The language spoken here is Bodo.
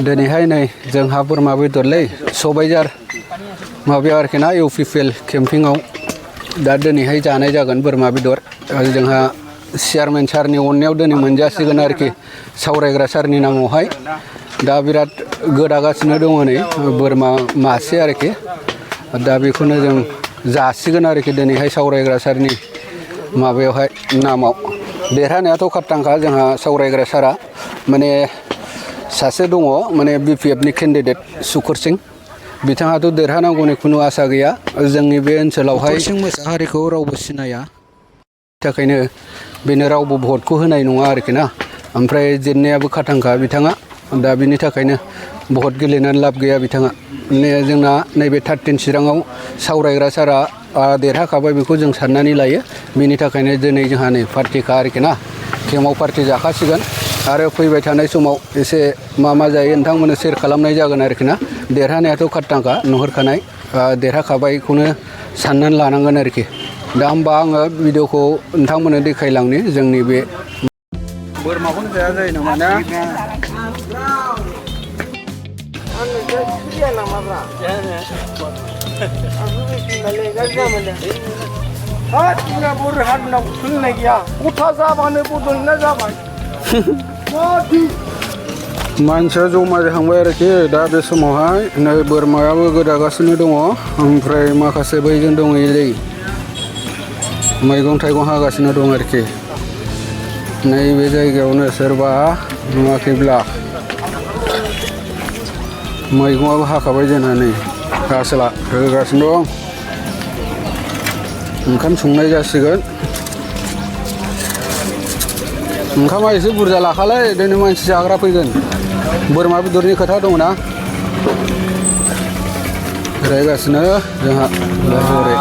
दिनैहाय नै जोंहा बोरमा बेदरलै सबायझार माबायाव आरोखि ना इउपिपिएल केम्पिंआव दा दिनैहाय जानाय जागोन बोरमा बेदर जोंहा चेयारमेन सारनि अननायाव दिनै मोनजासिगोन आरोखि सावरायग्रा सारनि नामावहाय दा बिराद गोदागासिनो दङ नै बोरमा मासे आरोखि दा बेखौनो जों जासिगोन आरोखि दिनैहाय सावरायग्रा सारनि माबायावहाय नामाव देरहानायाथ' खारथांखा जोंहा सावरायग्रा सारा माने सासे दङ माने बिपिएफनि केन्डिडेट सुकुर सिं बिथाङाथ' देरहानांगौनि खुनु आसा गैया जोंनि बे ओनसोलावहाय सुकुर सिं मोसाहारिखौ रावबो सिनाया थाखायनो बेनो रावबो भटखौ होनाय नङा आरोखि ना ओमफ्राय जेननायाबो खाथांखा बिथाङा दा बिनि थाखायनो भट गेलेनानै लाब गैया बिथाङा जोंना नैबे 13 चिराङाव सावरायग्रा सारा देरहाखाबाय बेखौ जों साननानै लायो बिनि थाखायनो दिनै जोंहा नै पार्टिखा आरोखि ना केम्पआव पार्टि जाखासिगोन आरो फैबाय थानाय समाव एसे मा जायो नोंथांमोननो शेयार खालामनाय जागोन आरोखि ना देरहानायाथ' खाथांखा नुहुरखानाय देरहाखाबायखौनो साननानै लानांगोन आरोखि दा होमबा आङो भिडिअखौ नोंथांमोननो देखायलांनि जोंनि बे बोरमाखौनो जाया जायो नामा ना मानसिया जमा जाहांबाय आरोखि दा बे समावहाय नै बोरमायाबो गोदागासिनो दङ ओमफ्राय माखासे बैजों दङलै मैगं थाइगं हागासिनो दं आरोखि नैबे जायगायावनो सोरबा नुवाखैब्ला मैगङाबो हाखाबाय जोंना नै गासला होगासिनो दं ओंखाम संनाय जासिगोन ओंखामा एसे बुरजा लाखालै दिनै मानसि जाग्रा फैगोन बोरमा बेदरनि खोथा दङ ना रायगासिनो जोंहा हरै